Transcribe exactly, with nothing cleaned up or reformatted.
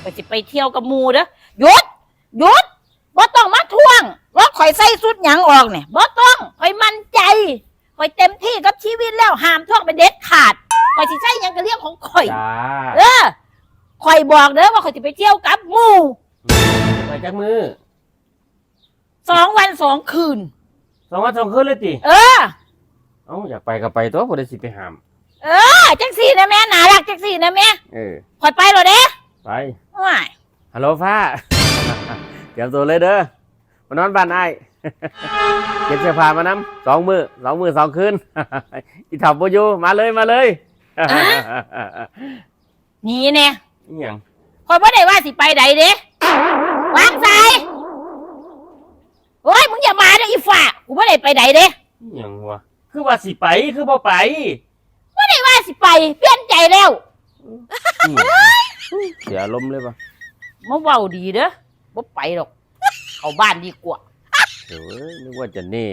ข้อยสิไปเที่ยวกับหมู่เด้อ หยุด หยุด บ่ต้องมาทวง ว่าข้อยใส่ชุดหยังออกเนี่ย บ่ต้อง ข้อยมั่นใจ ข้อยเต็มที่กับชีวิตแล้ว ห้ามทวงเป็นเด็ดขาด ข้อยสิใส่หยังก็เรื่องของข้อย จ้า เออ ข้อยบอกเด้อว่าข้อยสิไปเที่ยวกับหมู่ ไปจักมือ สองวันสองคืน สองวันสองคืนเลยติ เออ เอ้าอยากไปก็ไปตัวผู้ใดสิไปห้าม เออ จังสี่นะแม่ น่ารักจังสี่นะแม่ เออ ข้อยไปแล้วเด้ ไป ว้าย ฮัลโหลฟ้า เตรียมตัวเลยเด้อ มานอนบ้านอ้าย เก็บเสื้อผ้ามานำสองมือสองมือสองคืน อีเฒ่าบ่อยู่ มาเลยมาเลย หนีแน่ อีหยัง ข้อยบ่ได้ว่าสิไปใดเด้ วางสาย โอ้ย มึงอย่ามาเด้ออีฝ่า กูบ่ได้ไปใดเด้ อีหยังวะ คือว่าสิไป คือบ่ไป บ่ได้ว่าสิไป เปลี่ยนใจแล้ว อีหยังวะเสียอารมณ์เลยวะ มาเว้าดีเด้อ บ่ไปดอก เข้าบ้านดีกว่า โอ้ยนึกว่าจะแน่